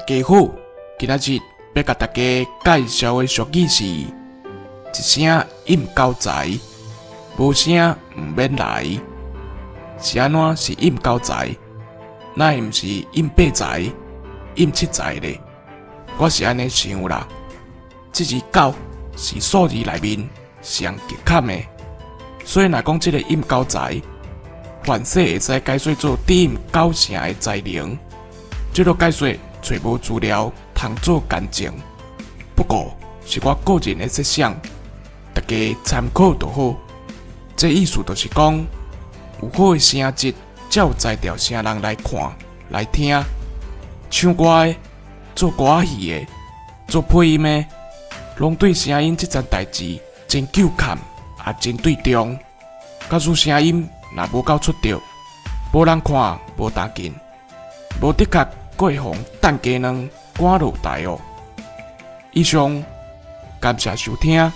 家好，今仔日欲共大家介紹的俗語是：一聲應九才，無聲毋免來。是按怎是應九才？哪會毋是應八才、應七才咧？我是按呢想啦。這字九是數字內面上極坎的，所以若講這个應九才，凡勢會使解說做低音九成的才能。這个解說揣無資料通做驗證，不過是我個人的設想，大家參考就好。這意思就是講，有好的聲質，才有才調聲人來看、來聽。唱歌的、做歌仔戲的、做配音的，攏對聲音這層代誌真糾結，也真對重。假使聲音若無夠出著，無人看，無動靜，無的確閣會予蛋雞卵趕落台哦。以上，感謝收聽。